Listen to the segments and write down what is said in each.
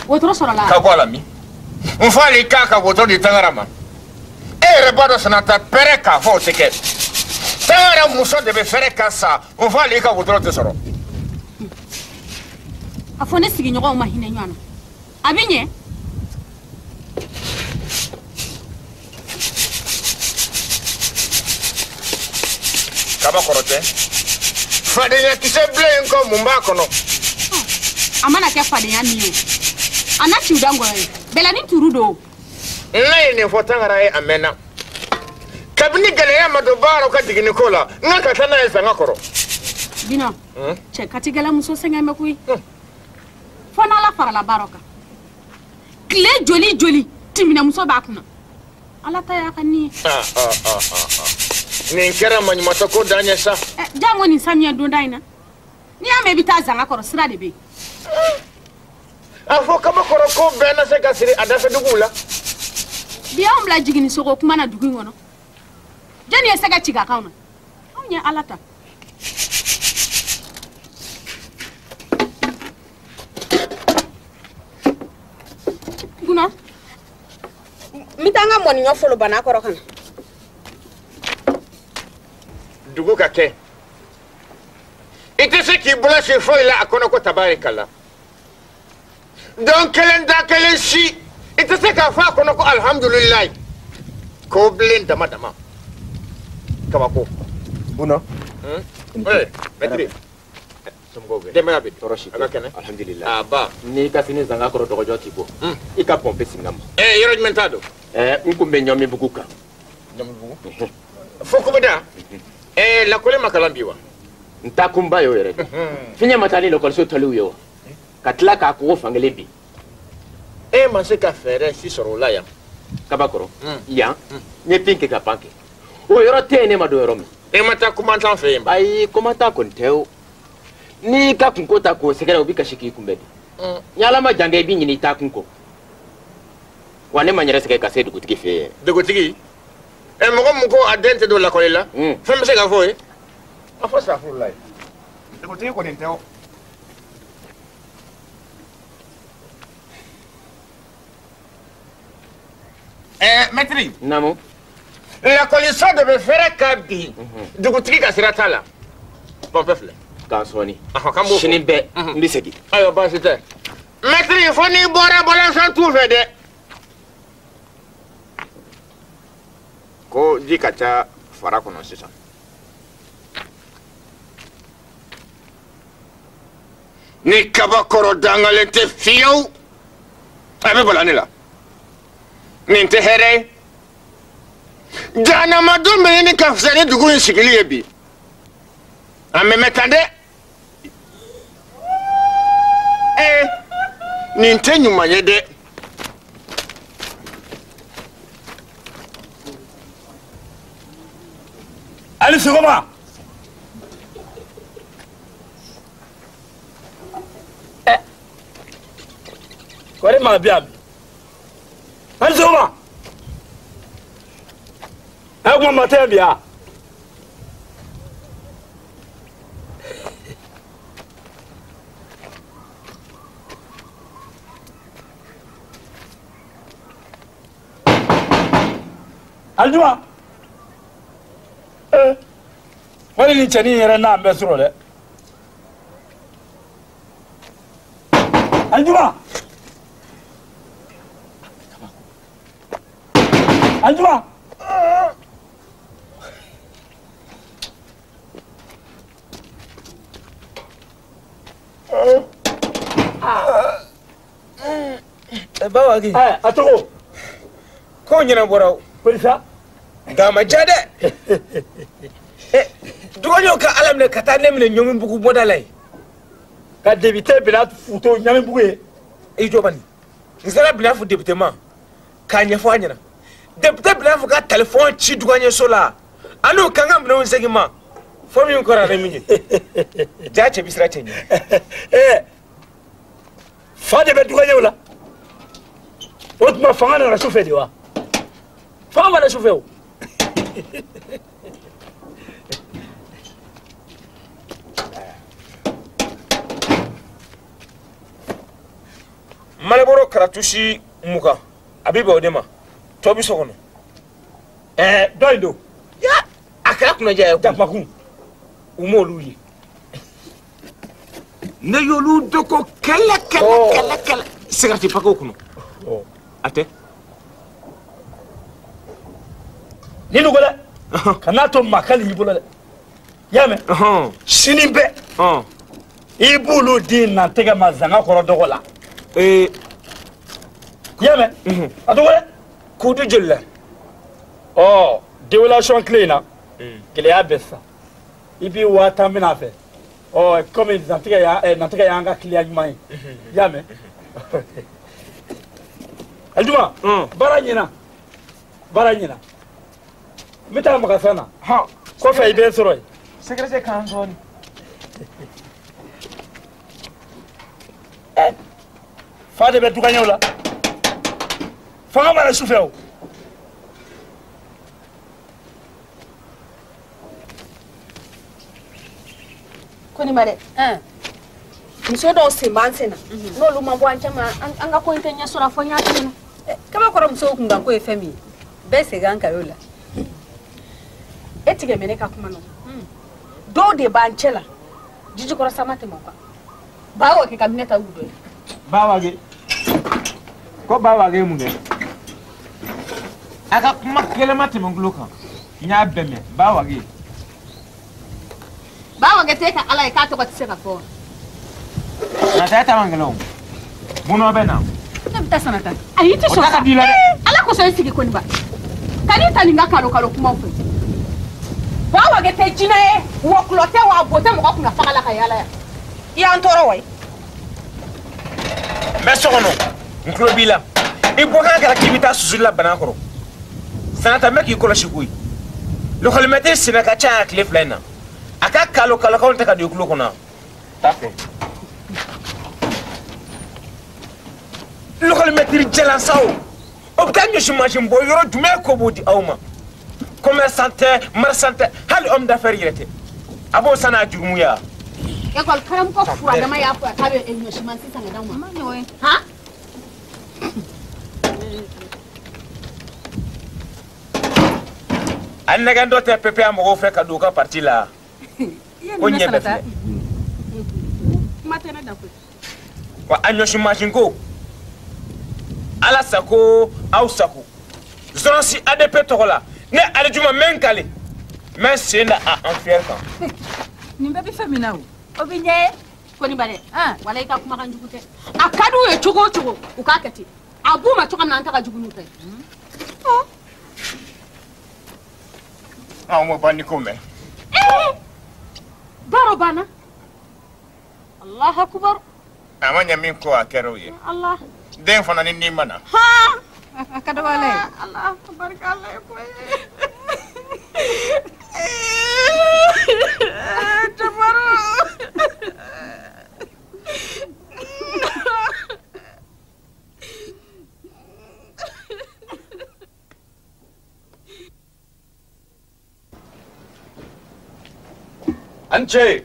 Wotoro sɔrɔla. Ka bɔ a la min? N fa le k'a ka wotoro di Tangara ma. E yɛrɛ b'a dɔn Sanata pɛrɛ k'a fɔ o tɛ kɛ. Tangara muso de bɛ fɛrɛ ka sa, n fa le ka wotoro tɛ sɔrɔ. A fɔ ne sigiɲɔgɔnw ma hinɛ ɲɔgɔn na. A bɛ ɲɛ. Kaba kɔrɔ tɛ. Fadenya kisɛ bilen in kɔ mun b'a kɔnɔ? A mana kɛ fadenya min ye, a n'a ciw da ngɔyɔ ye. Bɛlɛnin turu don. Ne ye nin fɔ Tangara ye a mɛnna. Kabini gɛlɛya ma don baaraw ka jiginni ko la, n ka taa n'a ye sanga kɔrɔ. Bina, cɛ katigɛla muso sɛgɛn bɛ koyi. Fo n'Ala farala baaraw kan. Tile joli joli timinɛmuso b'a kunna. Ala ta y'a ka nin ye. Nin kɛra maɲumantɔ ko dan ye sa. Jango nin samiyɛ donda in na. N'i y'a mɛn i bɛ taa zanga kɔrɔ, sira de bɛ yen. A fɔ kaba kɔrɔ ko bɛɛ na se ka siri a dafɛduguw la. Bi y'anw bila jiginni sogo kuma na dugu in kɔnɔ. Jɔnni ye sɛgɛ ci ka k'anw na? Anw ye Ala ta. Guna, n bɛ taa n ka mɔniɲɔ folo bana kɔrɔ ka na. Dugu ka kɛ. I tɛ se k'i bolo si foyi la a kɔnɔ ko tabarikala. Don kelen da kelen si, i tɛ se k'a fɔ a kɔnɔ ko alihamudulilayi. Ko bilen dama dama. Kabako. Buna. Oui, maître. Denbaya bɛ di? Tɔɔrɔ si tɛ. A ka kɛnɛ? Alhamdulilayi. A ba. N'i ka sini zanga kɔrɔ dɔgɔjɔ t'i bɔ. I ka pɔnpe sigi n ma. Yɔrɔ jumɛn t'a don? N kun bɛ Ɲɔmibugu kan. Ɲɔmibugu? Fo kubida? Lakɔli ma kalan bi wa? N ta kunba y'o yɛrɛ de. Fiɲɛ ma taa ni lakɔliso tɔliw ye wa? Ka tila k'a kogo fankelen bin. E ma se ka fɛɛrɛ si sɔrɔ o la yan? Kabakɔrɔ, yan, n ye pin kɛ ka pan kɛ. O yɔrɔ tɛ yen ne ma don yɔrɔ min. E ma taa kumantan fɛ yen ba? Ayi, kumantan kɔni tɛ o. N'i ka kunko ta k'o sɛgɛrɛ, o bɛ kasi k'i kunbɛn de. Ni Ala ma jan kɛ, i b'i ɲinɛ i taa kun kɔ. Wa ne ma n yɛrɛ sɛgɛn ka se dugutigi fɛ yen. Dugutigi? Mɔgɔ min ko a den tɛ don lakɔli la, fɛn bɛ se ka fɔ o ye? A fɔ safurulayi. Dugutigi kɔni tɛ o. Maître. Naamu. Lakɔliso de bɛ fɛrɛ ka bin. Dugutigi ka sira t'a la. Pɔnpe filɛ. K'an sɔɔni. K'an b'o fɔ. Sini bɛɛ n bɛ segin. Ayiwa baasi tɛ. Maître fo n'i bɔra bɔlɔnfɛn t'u fɛ dɛ. Ko ji ka ca fara kɔnɔ sisan. Ni kabakɔrɔ dangalen tɛ fiyewu, a bɛ bala ne la. Nin tɛ hɛrɛ ye. Jahanama-don bɛ ɲini ka fisa ni dugu in sigili ye bi. An bɛ mɛn tan dɛ. Nin tɛ ɲuman ye dɛ. Ali sɔgɔma. Kɔri maa bi yan bi. Ali sɔgɔma. Kuma ma tɛ bi yan. Alijuma. Wali ni cɛnin yɛrɛ n'a bɛ sɔrɔ dɛ. Alijuma. Alijuma. Bawaki. A tɔgɔ. Ko ɲɛnabɔra o. Polisa. Nka a ma diya dɛ. Dɔgɔɲɔw ka Ala minɛ ka taa ne minɛ Ɲɔmibugu bɔda la yen. Ka député bila futo Ɲɔmibugu ye. I jɔ bani. N sera Binafu député ma k'a ɲɛfɔ a ɲɛna. Député Binafu ka téléphone ci dugaɲɛso la. A n'o kan ka minɛnw segin ma. Fɔ min kɔrɔ ni min ye. Ja cɛ bi sira cɛ ɲɛ. Fa de bɛ dugaɲɛw la. O tuma fanga nana su fɛ de wa? Fanga ma na su fɛ o. Maliboro karatusi 20 a bɛ bɛn o de ma tɔ bɛ so kɔnɔ. Dɔ in don. Ya a kɛra kunnaja ye. Jakumakun u m'olu ye. Ne y'olu doko kɛlɛ kɛlɛ kɛlɛ kɛlɛ sigarati pakew kɔnɔ. A tɛ. Ni nugu dɛ. Kan'a to maa ka nin y'i bolo dɛ. I y'a mɛn. Sini bɛɛ. I b'olu di nantɛgɛ ma zanga kɔrɔ dɔgɔ la. I y'a mɛn. A dɔgɔ dɛ. K'u di joli la. Ɔ déwélation tile in na. Gɛlɛya bɛ sisan. I b'i 10 000 minɛ a fɛ. Ɔ komi nantɛgɛ y'an ka kiliyan ɲuman ye. I y'a mɛn. Alijuma. Baara ɲɛna. Baara ɲɛna. N bɛ taa magasin na. Kɔfɛ i bɛ n sɔrɔ yen. Secrétaire k'an sɔɔni. Fa de bɛ dugaɲɛw la. Fanga b'a la su fɛ o. Ko nin ma dɛ. Muso dɔw sen b'an sen na. N'olu ma bɔ an cɛ ma an ka ko in tɛ ɲɛ sɔrɔ fo n y'a to yen. Kabakɔrɔ musow kun kan ko ye fɛn min ye bɛɛ segin an kan y'o la. E tigɛ mɛ ne ka kuma na. Dɔw de b'an cɛ la jijikɔrɔ sama tɛmɛ o kan. Ba wa kɛ ka minɛ ta y'u dɔ ye. Ba wage ko ba wage ye mun kɛ? A ka kuma kelen ma tɛmɛ n tulo kan. N y'a bɛɛ mɛn ba wage. Ba wage tɛ ka ala ye k'a tɔgɔ tɛ se ka fɔ. Nata ta man gɛlɛn o. Mun bɛ na? Ne bɛ taa sanata. Ayi i tɛ sɔn. O ta ka di i la dɛ. Ala kosɔn i sigi Koniba. Ka n'i ta nin ka kalo kalo kumaw fɛ. Ba wage tɛ jinɛ ye, wɔkulɔ tɛ wa bo tɛ mɔgɔ kunna faga la ka yaala yan. I y'an tɔɔrɔ wa? N bɛ so kɔnɔ, n tulo b'i la. I bɔkan kɛra k'i bɛ taa susuli la bana kɔrɔ. Sanata n bɛ k'i kɔlɔsi koyi. Lɔkɔlimɛtiri senna ka ca yan tile 2 in na. A ka kalo kalokanw tɛ ka don i tulo kɔnɔ. T'a fɛ. Lɔkɔlimɛtiri jalan sa o. O bɛ taa ɲɔsi mansin bɔ yɔrɔ jumɛn ko b'o di aw ma? Commerçant tɛ, marchand tɛ, hali homme d'affaires yɛrɛ tɛ. A b'o san n'a jurumuya. École karamɔgɔ furadama y'a fɔ k'a bɛ ɲɔsi mansin san ka d'aw ma. Han? A nɛgɛn dɔ tɛ PPA mɔgɔw fɛ ka don u ka parti la. Ko ɲɛ bɛ filɛ. Kuma tɛ ne da koyi. Wa a ɲɔsi mansin ko ala sago aw sago. Zɔnsi ADP tɔgɔ la. Ne Alijuma n bɛ n kale n bɛ sen da a en fier kan. Nin bɛɛ bɛ fɛn min na o. O bɛ ɲɛ. Koniba dɛ. Wala i ka kumakan jugu tɛ. A ka d'u ye cogo o cogo u k'a kɛ ten. A b'u ma cogo min na an ta ka jugu n'u ta ye. Anw ma ban ni ko mɛn. Baara banna. Alahu akubar. A ma ɲɛ min kɔ a kɛra o ye. Ala. Den fana ni nin ma na. A ka dɔgɔ Ala ye. Ala barika Ala ye koyi. Jabaru. An cɛ.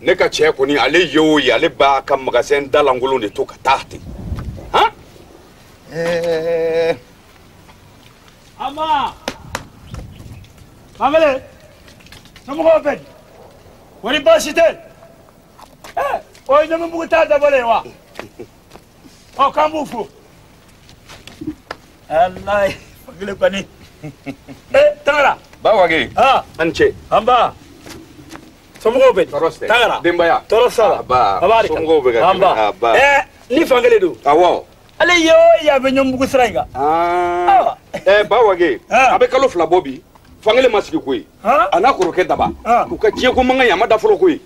Ne ka cɛ kɔni ale ye o ye ale b'a ka magasin da lankolon de to ka taa ten. Han? Ama. Mamele. Somɔgɔw bɛ di? Kɔni baasi tɛ? O ye ɲamubugu ta dabɔlen ye wa? Ɔ k'an b'u fo. Alayi Fankelen kɔni. Tangara. Ba Wage. An cɛ. An ba. Somɔgɔw bɛ di? Tɔɔrɔ tɛ. Tangara. Denbaya. Tɔɔrɔ t'a la. Aba. Abarika. Somɔgɔw bɛ ka An ba. Aba. Ni Fankelen don. Awɔ. Ale ye o ye a bɛ ɲɔmugu sira in kan. Ba Wage. A bɛ kalo 2 bɔ bi. Fankelen ma sigi koyi. A n'a kɔrɔkɛ daba. U ka diɲɛ ko mankan ye a ma da fɔlɔ koyi.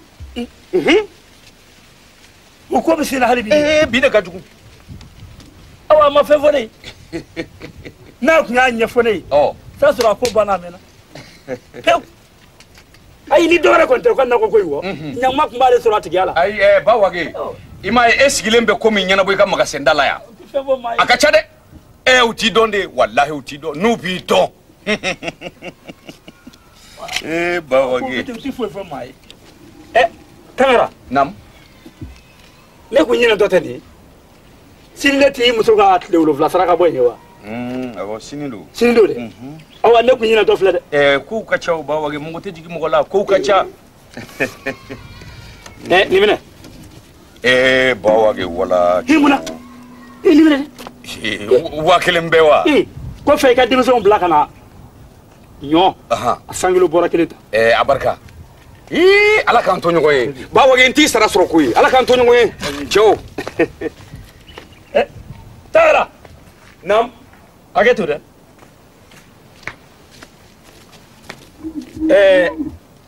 O ko bɛ sen na hali bi. Bi de ka jugu. Awa a ma fɛn fɔ ne ye. N'a tun y'a ɲɛfɔ ne ye. Fɛn sɔrɔ a ko banna a mɛnna. Pewu. Ayi ni dɔwɛrɛ kɔni tɛ u ka nakɔ ko in kɔ. Ɲama tun b'ale sɔrɔ a tigiya la. Ayi Ba Wage. I m'a ye e sigilen bɛ ko min ɲɛnabɔ i ka magasin da la yan. A ka ca dɛ. U t'i dɔn de walahi u t'i dɔn n'u b'i dɔn. Ba Wage. U tɛ foyi fɔ maa ye. Tangara. Naamu. Ne kun ɲinɛ dɔ tɛ nin ye. Sini ne t'i muso ka tile 7 saraka bɔ in ye wa? Awɔ, sini don. Sini don dɛ. Awa ne kun ɲinɛ dɔ filɛ dɛ. Kow ka ca o Bawage, mɔgɔ tɛ jigin mɔgɔ la, kow ka ca. Nin minɛ. Bawage wala. I munna? Nin minɛ dɛ. 1000 bɛɛ wa? Kɔfɛ i ka denmisɛnw bila ka na ɲɔ a sankilo bɔra kelen ta. A barika. Ala k'an to ɲɔgɔn ye. Bawage n t'i sara sɔrɔ koyi. Ala k'an to ɲɔgɔn ye. Cɛw. Tangara. Naam. Hakɛ to dɛ.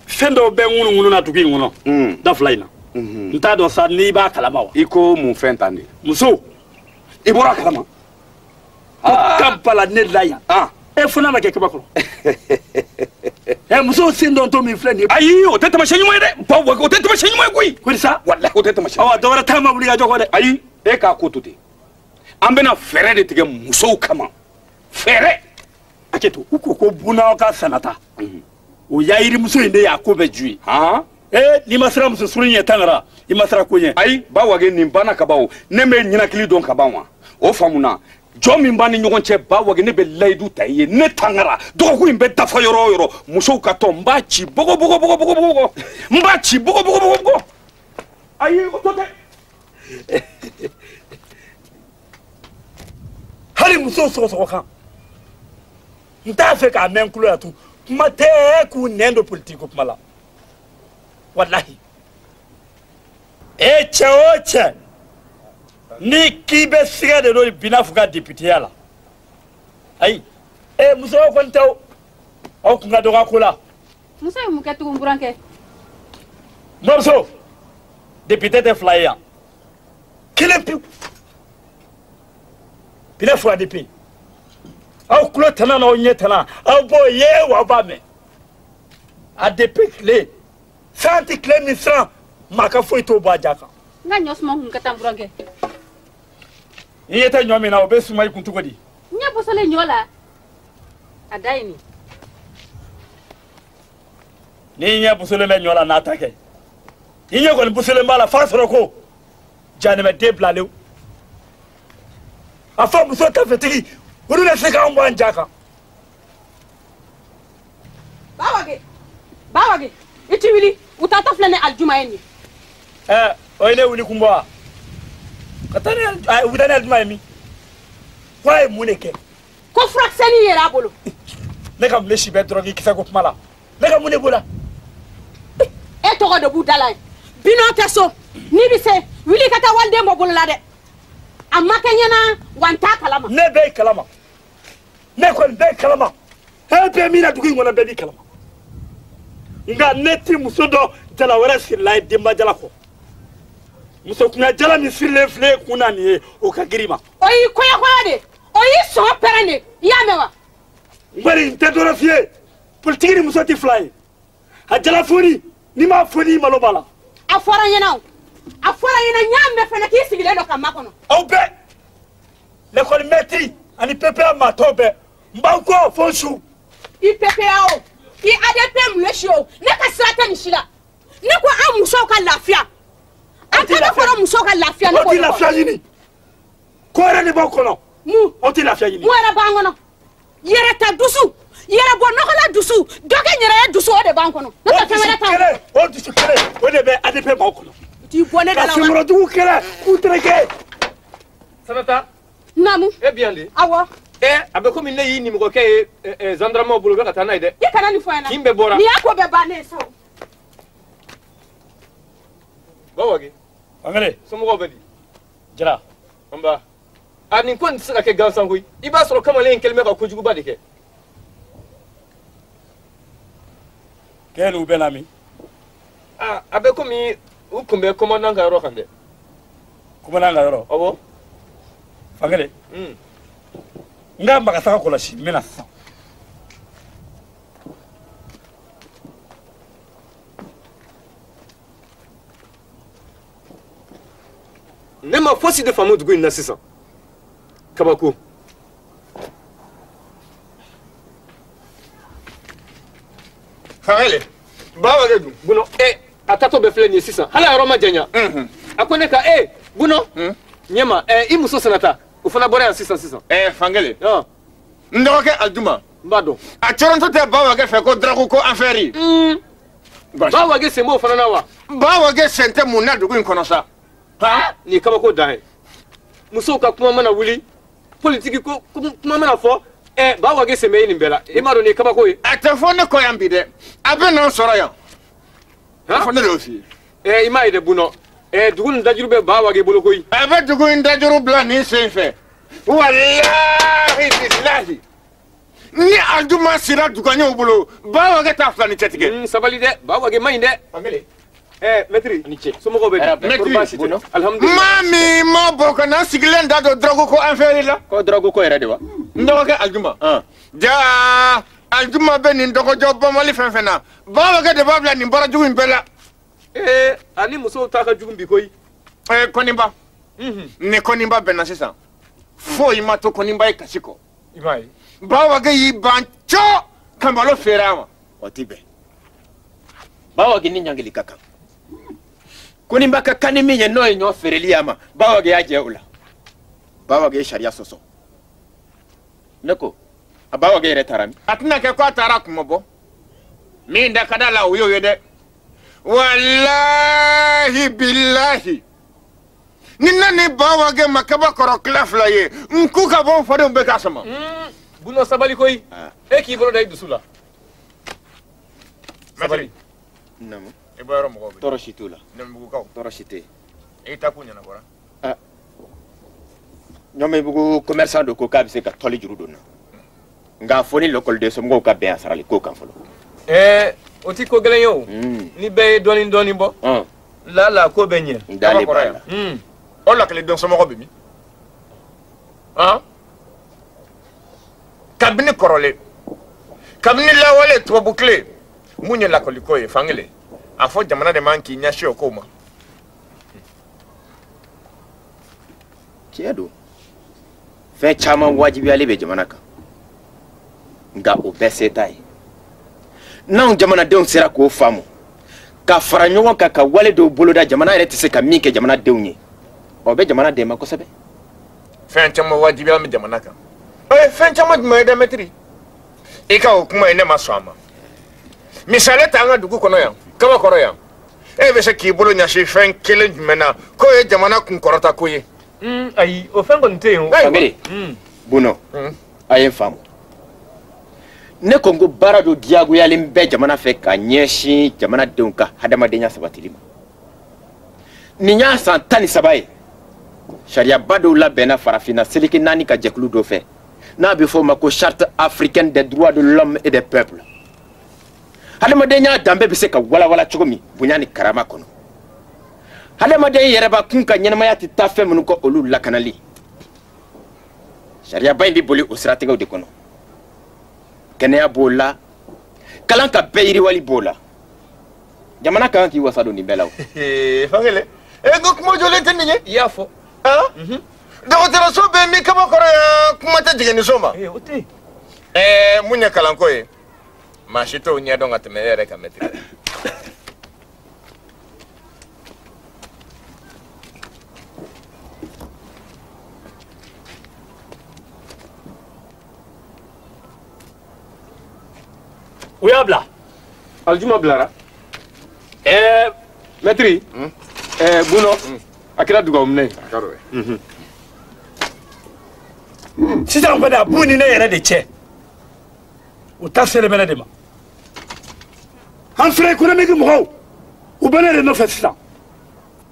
Fɛn dɔw bɛ ŋunuŋunu na dugu in kɔnɔ. Da fila in na. N t'a dɔn sa n'i b'a kalama wa. I ko mun fɛn tan de? Muso, i bɔra a kalama. Ka bala ne la yan. Fo n'a ma kɛ kabakɔrɔ. Musow sen dɔn to min filɛ nin ye. Ayi, o tɛ taamasiyɛn ɲuman ye dɛ. Bawage, o tɛ taamasiyɛn ɲuman ye koyi. Ko sa? Walahi, o tɛ taamasiyɛn. Awa, dɔ wɛrɛ t'a ma wuli ka jɔ kɔ dɛ. Ayi, e k'a ko to ten. An bɛna fɛɛrɛ de tigɛ musow kama. Fɛɛrɛ. Hakɛ to, u ko ko bunaw ka sanata. O yayirimuso in de y'a ko bɛɛ ju ye. N'i ma siran muso surun ɲɛ Tangara, i ma siran ko ɲɛ. Ayi, Bawage nin banna ka ban o. Ne bɛ ɲɛnakili dɔn ka ban wa? O faamuna. Jɔn min b'an ni ɲɔgɔn cɛ Bawage, ne bɛ layidu ta i ye. Ne Tangara, dɔgɔkun in bɛ dafa yɔrɔ o yɔrɔ, musow ka tɔn n b'a ci bɔgɔ bɔgɔ bɔgɔ bɔgɔ bɔgɔ. N b'a ci bɔgɔ bɔgɔ bɔgɔ bɔgɔ. Ayi, o to tɛ. Hali musow sɔgɔsɔgɔ kan. N t'a fɛ k'a mɛn n tulo la tun. Kuma tɛ k'u nɛn don politiki ko kuma la. Walahi. Cɛ o cɛ, ni k'i bɛ siga de don Binafu ka députéya la. Ayi, musow kɔni tɛ o. Aw kun ka dɔgɔ a ko la. Muso ye mun kɛ tugun burankɛ? N bamuso, député tɛ fila ye yan. Kelen pewu. Binafu ADP. Aw tulo tana n'aw ɲɛ tana, aw b'o ye wa aw b'a mɛn. ADP tile, san tɛ tile min siran, maa ka foyi t'o bɔ a ja kan. N ka ɲɔ suma kun ka taa burankɛ. I ɲɛ tɛ ɲɔ min na, o bɛ suma i kun cogo di? N ɲɛ bɔsɔlen ɲɔ la, a da ye nin. N'i ɲɛ bɔsɔlen bɛ ɲɔ la n'a ta kɛ. I ɲɛ kɔni bɔsɔlen b'a la f'a sɔrɔ ko janɛmɛden bilalen. A fɔ muso tafetigi, olu bɛ se k'anw bɔ an ja kan. Bawage, Bawage, i ti wuli, u taatɔ filɛ ni alijuma ye nin ye. O ye ne wuli kun bɔ wa? Ka taa ni u bɛ taa ni alijuma ye min? Ko a ye mun de kɛ? Ko furakisɛnin yɛrɛ a bolo. Ne ka mun si bɛ dɔrɔn kisɛ ko kuma la. Ne ka mun de b'o la? E tɔgɔ de b'u da la yen. Binɔ tɛ so, n'i bɛ se, wuli ka taa waliden bɔ bolo la dɛ. A ma kɛ ɲɛna wa n t'a kalama. Ne bɛ kalama. Ne kɔni bɛ kalama. Hɛrɛ bɛ min na dugu in kɔnɔ bɛɛ b'i kalama. Nka ne ti muso dɔ jala wɛrɛ sirila ye denba jala kɔ. Muso kunna jala min sirilen filɛ kun na nin ye, o ka girin ma. O y'i kɔyɔkɔyɔ de, o y'i sɔn pɛrɛn de, i y'a mɛn wa? N kɔni n tɛ dɔ f'i ye, politiki ni muso tɛ fila ye. A jala foni, n'i m'a foni i malo b'a la. A fɔra n ɲɛna o. A fɔra n ɲɛna, n y'a mɛn fana k'i sigilen don ka makɔnɔ. Aw bɛɛ, l'école maître ani PPA maa tɔw bɛɛ, n b'aw kɔ fo n su. I PPA o, i ADP mun si o, ne ka sira tɛ nin si la. Ne ko an musow ka lafiya. An ka fɔra musow ka lafiya ne b'o de kɔ. Aw tɛ lafiya ɲini. Ko wɛrɛ de b'aw kɔnɔ. Mun? Aw tɛ lafiya ɲini. Mun yɛrɛ b'an kɔnɔ? Yɛrɛta dusu, yɛrɛbɔ nɔgɔla dusu, dɔ kɛ n yɛrɛ ye dusu, o de b'an kɔnɔ. Ne tɛ fɛn wɛrɛ t'an kɔnɔ. O dusu kelen, o de bɛ ADP maaw kɔnɔ. T'i bɔ ne da la wa? Ka senkɔrɔjugu kɛlɛ k'u tereke. Sanata. Naamu. E bi yan de? Awɔ. A bɛ komi ne y'i nimɔgɔkɛ ye zandaramaw bolo, u bɛ ka taa n'a ye dɛ. I kana nin fɔ n ɲɛna. Kin bɛɛ bɔra. Nin y'a ko bɛɛ bannen ye sa o. Bawage. Angale. Somɔgɔw bɛ di? Jara. Nba. A nin ko nin tɛ se ka kɛ gansan koyi. I b'a sɔrɔ kamalen in kɛlen bɛ ka kojuguba de kɛ. K'e n'u bɛ na min? A bɛ komi u kun bɛ commandant ka yɔrɔ kan dɛ. Commandant ka yɔrɔ? Awɔ. Fankelen. N ka magasaga kɔlɔsi, n bɛ na sisan. Ne ma fosi de faamu dugu in na sisan. Kabako. Fankelen, Bawage dun? Bunɔ, a taatɔ bɛ filɛ nin ye sisan, hali a yɔrɔ ma janya. A ko ne ka Buno ɲɛma i muso sanata o fana bɔra yan sisan sisan. Fankelen. N dɔgɔkɛ Alijuma. N b'a dɔn. A cɔrɔntɔ tɛ Bawage fɛ ko daraku ko affaire. Bawage sen b'o fana na wa? Bawage sen tɛ mun na dugu in kɔnɔ sa. Nin ye kabako dan ye. Musow ka kuma mana wuli, politiki ko kuma mana fɔ, Bawage sen bɛ nin bɛɛ la. I m'a dɔn nin ye kabako ye. A tɛ fɔ ne kɔ yan bi dɛ. A bɛ n'an sɔrɔ yan. A fɔ ne de y'o f'i ye. I m'a ye dɛ Bunɔ. Dugu nin dajuru bɛ Bawage bolo koyi. A bɛ dugu in dajuru bila nin sen fɛ. Walahi bilahi. Ni Alijuma sera dugaɲɛw bolo, Bawage t'a fila ni cɛ tigɛ. Sabali dɛ, Bawage man ɲi dɛ. Fankelen. Maître, ni ce. Somɔgɔw bɛ di? Maître, alhamdulilayi. Maa min ma bɔ ka na sigilen da don dɔrɔgu ko affaire la. Ko dɔrɔgu ko yɛrɛ de wa? N dɔgɔkɛ Alijuma. Jaa, Alijuma bɛ nin dɔgɔjɔ banbali fɛn fɛn na, Bawage de b'a bila nin baara jugu in bɛɛ la. Ani musow ta ka jugu bi koyi. Kɔniba. Ni Kɔniba bɛnna sisan. Foyi ma to Kɔniba ye kasi kɔ. I m'a ye. Bawage y'i ban cɔ ka malo feere a ma. O ti bɛn. Bawage ni ɲangili ka kan. Kɔniba ka kan ni min ye n'o ye ɲɔ feereli a ma, Bawage y'a jɛ o la. Bawage ye sariya sɔsɔ. Ne ko, a Bawage yɛrɛ taara min? A tɛna kɛ k'a taara kuma bɔ. Min da ka d'a la o y'o ye dɛ. Walahi bilahi. Ni ne ni Bawage ma kaba kɔrɔ tila fila ye, n ku ka bɔ n fadenw bɛɛ k'a sama. Bunɔ sabali koyi. E k'i bolo da i dusu la. Sabali. Naamu. I bɔ yɔrɔ mɔgɔw bɛ. Tɔɔrɔ si t'u la. Nɛnbugukaw. Tɔɔrɔ si tɛ yen. E ta ko ɲɛnabɔra. Ɲɔmɛbugu commerçant dɔ ko k'a bɛ se ka tɔli juru don n na. Nka fo ni lɔkɔliden somɔgɔw ka bɛn a sarali ko kan fɔlɔ. O ti ko gɛlɛn ye o. Ni bɛɛ ye dɔɔni dɔɔni bɔ. Lala ko bɛ ɲɛ. N dalen b'a la. O lakɔliden somɔgɔ bɛ min? Kabini kɔrɔlen, kabini lawale tubabu tile, mun ye lakɔliko ye fankelen? A fɔ jamana de man k'i ɲɛsin o kow ma. Tiɲɛ don. Fɛn caman wajibiyalen bɛ jamana kan. Nka o bɛɛ se t'a ye. N'anw jamanadenw sera k'o faamu, ka fara ɲɔgɔn kan ka wale dɔw boloda jamana yɛrɛ tɛ se ka min kɛ jamanadenw ye, o bɛ jamana dɛmɛ kosɛbɛ. Fɛn caman wajibiyalen bɛ jamana kan. Fɛn caman jumɛn ye dɛ mɛtiri? I ka o kuma ye ne ma sɔn a ma. Misali ta an ka dugu kɔnɔ yan, kaba kɔrɔ yan. E bɛ se k'i bolo ɲɛsin fɛn kelen jumɛn na k'o ye jamana kunkɔrɔta ko ye? Ayi, o fɛn kɔni tɛ yen o. Fankelen, Bunɔ, a ye n faamu. Ne ko n ko baara dɔ diyagoyalen bɛ jamana fɛ ka ɲɛsin jamanadenw ka hadamadenya sabatili ma. Nin y'a san 13 ye. Sariyaba dɔw labɛnna farafinna seleke 4 ka jɛkulu dɔ fɛ. N'a bɛ fɔ o ma ko charte africaine des droits de l'homme et des peuples. Hadamadenya danbe bɛ se ka walawala cogo min bonya ni karama kɔnɔ. Hadamaden yɛrɛbakun ka ɲɛnamaya tɛ taa fɛn minnu kɔ olu lakanali. Sariyaba in bɛ boli o siratigɛw de kɔnɔ. Kɛnɛya b'o la, kalan ka bɛɛ yiriwali b'o la. Jamana ka kan k'i wasa don nin bɛɛ la o. Fankelen, ko kuma jɔlen tɛ nin ye. I y'a fɔ. Dɔgɔtɔrɔso bɛ min kaba kɔrɔ yan, kuma tɛ jiginniso ma. O tɛ yen. Mun ye kalanko ye? Maa si t'o ɲɛ dɔn ka tɛmɛ e yɛrɛ kan mɛtiri. U y'a bila. Alijuma bilara. Mɛtiri. Bunɔ, a kɛra dugawu minɛ ye. A ka d'o ye. Sisan kɔni a b'u ni ne yɛrɛ de cɛ. U ta selen bɛ ne de ma. An filɛ économique mɔgɔw, u bɛ ne de nɔfɛ sisan.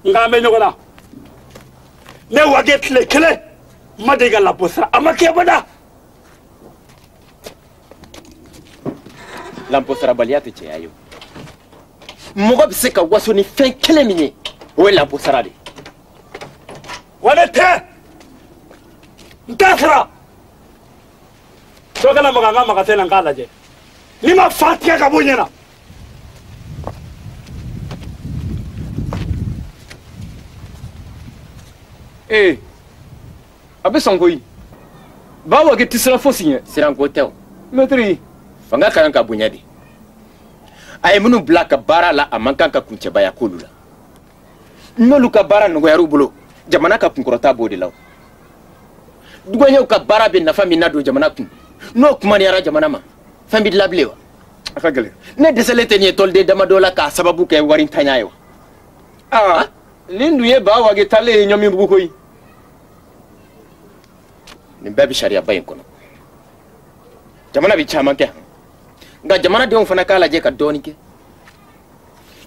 Nka an bɛ ɲɔgɔn na. Ne Wage tile kelen ma deli ka labɔ sira, a ma kɛ abada. Lanposarabaliya tɛ cɛya ye o. Mɔgɔ bɛ se ka waso ni fɛn kelen min ye, o ye lanposara de ye. Wa ne tɛ, n t'a sara. Dɔ kana maga n ka magasin na n k'a lajɛ. N'i ma fa tigɛ ka bɔ ɲɛ na. A bɛ sɔn koyi. Bawage tɛ siran fosi ɲɛ. Siranko tɛ o. Mɛtiri. Fanga ka kan ka bonya de. A ye minnu bila ka baara la, a man kan ka kuncɛbaya k'olu la. N'olu ka baara nɔgɔyar'u bolo, Jamana ka kunkɔrɔta b'o de la o. Duwanyew ka baara bɛ nafa min na don jamana kun, n'o kumaniyara jamana ma, fɛn bɛ dilan bilen wa? A ka gɛlɛn. Ne dɛsɛlen tɛ nin ye tɔliden damadɔ la k'a sababu kɛ warintanya ye wa? Aa, nin dun ye Ba Wage taalen ye Ɲɔmibugu koyi. Nin bɛɛ bɛ sariyaba in kɔnɔ. Jamana bɛ caman kɛ, nka jamanadenw fana k'a lajɛ ka dɔɔnin kɛ.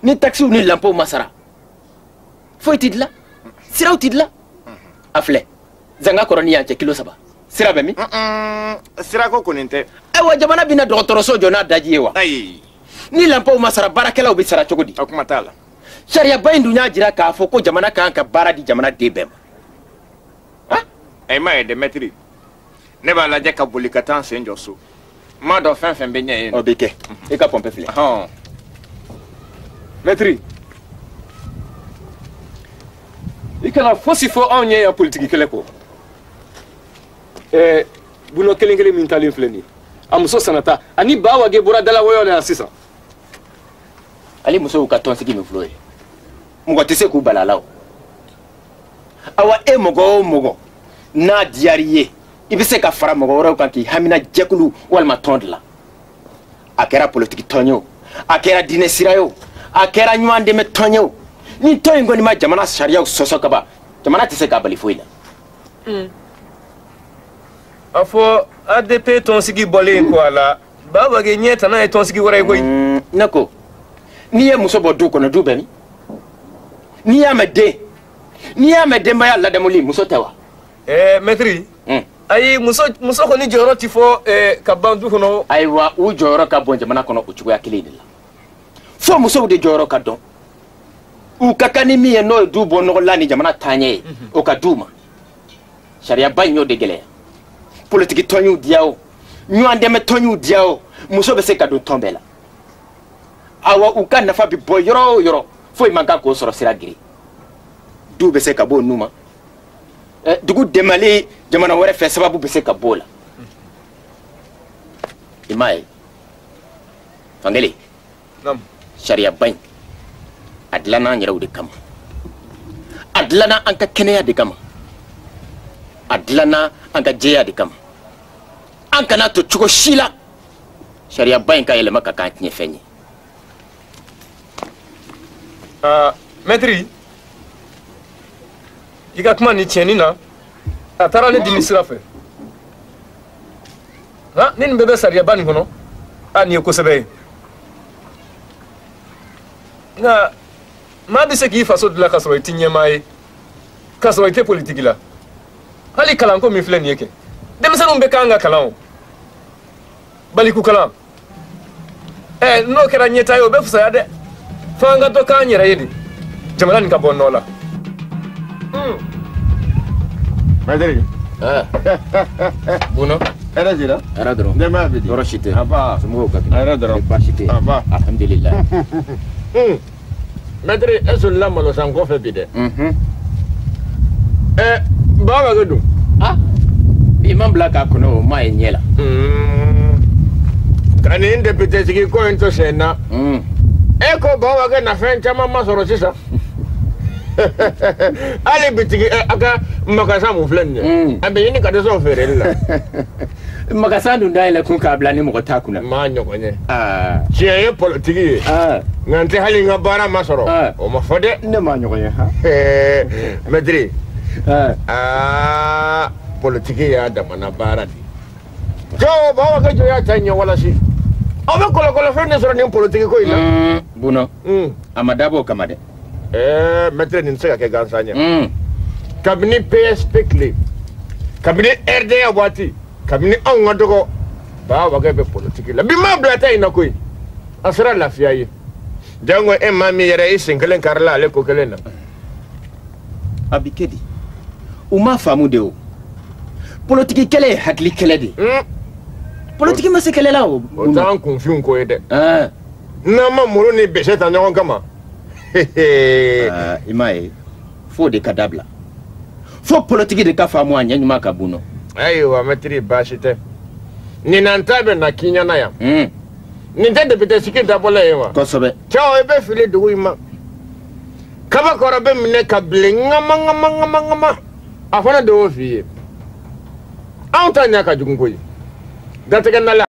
Ni takisiw ni lanpow ma sara, foyi tɛ dilan, siraw tɛ dilan. A filɛ, zanga kɔrɔ ni yan cɛ kilo 3, sira bɛ min? Sirako kɔni tɛ. Ayiwa, jamana bɛna dɔgɔtɔrɔso jɔ n'a daji ye wa? Ayi. Ni lanpow ma sara, baarakɛlaw bɛ sara cogo di? A kuma t'a la. Sariyaba in dun y'a jira k'a fɔ ko jamana kan ka baara di jamana den bɛɛ ma. Ayi, m'a ye dɛ mɛtiri. Ne b'a lajɛ ka boli ka taa n sen jɔ so. N m'a dɔn fɛn fɛn bɛ ɲɛ yen. O bɛ kɛ. I ka pɔnpe filɛ. Mɛtiri, i kana fosi fɔ anw ɲɛ yan politiki kɛlɛ kɔ. Ɛɛ, bunɔ kelen kelen min talen filɛ nin ye, a muso Sanata ani Ba Wage bɔra dalawɔyɔ la yan sisan. Ale musow ka tɔnsigi min filɛ o ye, mɔgɔ tɛ se k'u bali a la o. Awa, e mɔgɔ o mɔgɔ n'a diyar'i ye, i bɛ se ka fara mɔgɔ wɛrɛw kan k'i hamina jɛkulu walima tɔn dilan. A kɛra politiki tɔn ye o, a kɛra diinɛ sira ye o, a kɛra ɲɔgɔn dɛmɛ tɔn ye o, ni tɔn in kɔni ma jamana sariyaw sɔsɔ ka ban, jamana tɛ se k'a bali foyi la. A fɔ ADP tɔnsigi bɔlen kɔ a la, Ba Wage ɲɛ tana ye tɔnsigi wɛrɛ ye koyi. Ne ko, n'i ye muso bɔ du kɔnɔ, du bɛ min? N'i y'a mɛn den, n'i y'a mɛn denbaya ladamuli, muso tɛ wa? Ɛɛ, mɛtiri. Ayi, muso kɔni jɔyɔrɔ ti fɔ ka ban du kɔnɔ. Ayiwa, u jɔyɔrɔ ka bon jamana kɔnɔ o cogoya kelen de la. Fo musow de jɔyɔrɔ ka dɔn. U ka kan ni min ye, n'o ye du bɔ nɔgɔ la ni jamana taaɲɛ ye, o ka d'u ma. Sariyaba in y'o de gɛlɛya. Politiki tɔn y'u diya o, ɲɔgɔn dɛmɛ tɔn y'u diya o, muso bɛ se ka don tɔn bɛɛ la. Awa, u ka nafa bɛ bɔ yɔrɔ o yɔrɔ, foyi man kan k'o sɔrɔ sira gere. Du bɛ se ka bɔ o nu ma. Dugu dɛmɛli jamana wɛrɛ fɛ sababu bɛ se ka bɔ o la. I m'a ye, Fankelen, sariyaba in a dilanna an yɛrɛw de kama, a dilanna an ka kɛnɛya de kama, a dilanna an ka jɛya de kama. An kana to cogo si la sariyaba in ka yɛlɛma ka k'an tiɲɛfɛn ye. Mɛtiri, i ka kuma nin tiɲɛni na, a taara ne dimi sira fɛ. Ni nin bɛɛ bɛ sariyaba nin kɔnɔ, a nin ye kosɛbɛ ye. Nka maa bɛ se k'i faso dilan ka sɔrɔ i ti ɲɛmaa ye, ka sɔrɔ i tɛ politiki la. Hali kalanko min filɛ nin ye kɛ, denmisɛnninw bɛ k'an ka kalan o, baliku kalan. Ɛ, n'o kɛra ɲɛtaa ye, o bɛ fisaya dɛ. F'an ka dɔ k'an yɛrɛ ye de, jamana nin ka bɔ nɔ la. Mɛtiri. Bunɔ. Hɛrɛ sira. Hɛrɛ dɔrɔn. Denbaya bɛ di? Tɔɔrɔ si tɛ. Aba. Somɔgɔw ka kɛnɛ. Hɛrɛ dɔrɔn. Baasi tɛ. Aba. Alhamdulilayi. Mɛtiri, e solila malo san kɔfɛ bi dɛ. Ɛ, Ba Wage dun? Ah, i ma bila k'a kɔnɔ o ma ye ɲɛ la. Ka nin député sigi ko in to sen na. E ko Ba Wage na fɛn caman ma sɔrɔ sisan. Hali bitigi a ka magasin mun filɛ nin ye, a bɛ ɲini ka dɛsɛ o feereli la. Magasin dun dayɛlɛ kun k'a bila ni mɔgɔ t'a kunna. Maa ɲɔgɔn ye. Tiɲɛ ye politiki ye. Nka n tɛ hali n ka baara ma sɔrɔ. O ma fɔ dɛ. Ne maa ɲɔgɔn ye han. Mɛtiri. Aa, politiki y'a damana baara de ye. Jɔn Ba Wage jɔ y'a ta ɲɛ walasi. Aw bɛ kɔlɔkɔlɔfɛn de sɔrɔ nin politiki ko in na. Bunɔ, a ma dabɔ o kama dɛ. Ɛɛ, mɛtiri, nin tɛ se ka kɛ gansan ye. Kabini PSP tile, kabini RDA waati, kabini anw ka dɔgɔ, Ba Wage bɛ politiki la. Bi maa bila ta in na koyi, a sera lafiya ye. Jango e maa min yɛrɛ i sen kelen karila ale ko kelen na. A bi kɛ di? U m'a faamu de o. Politiki kɛlɛ ye hakili kɛlɛ de ye. Politiki ma se kɛlɛ la o. O t'an kunfinw ko ye dɛ. N'an ma muru ni bese ta ɲɔgɔn kama. I m'a ye, f'o de ka dabila. Fo politiki de ka faamu a ɲɛ ɲuman ka bon nɔ. Ayiwa, mɛtiri, baasi tɛ. Ɲinan ta bɛ na k'i ɲɛna yan. Nin tɛ député sigi dabɔla ye wa? Kosɛbɛ. Cɛw, i bɛ fili dugu in ma. Kabakɔrɔ bɛ minɛ ka bilen ŋama ŋama ŋama ŋama. A fana de y'o f'i ye. Anw ta ɲa ka jugu koyi. Datigɛ na la.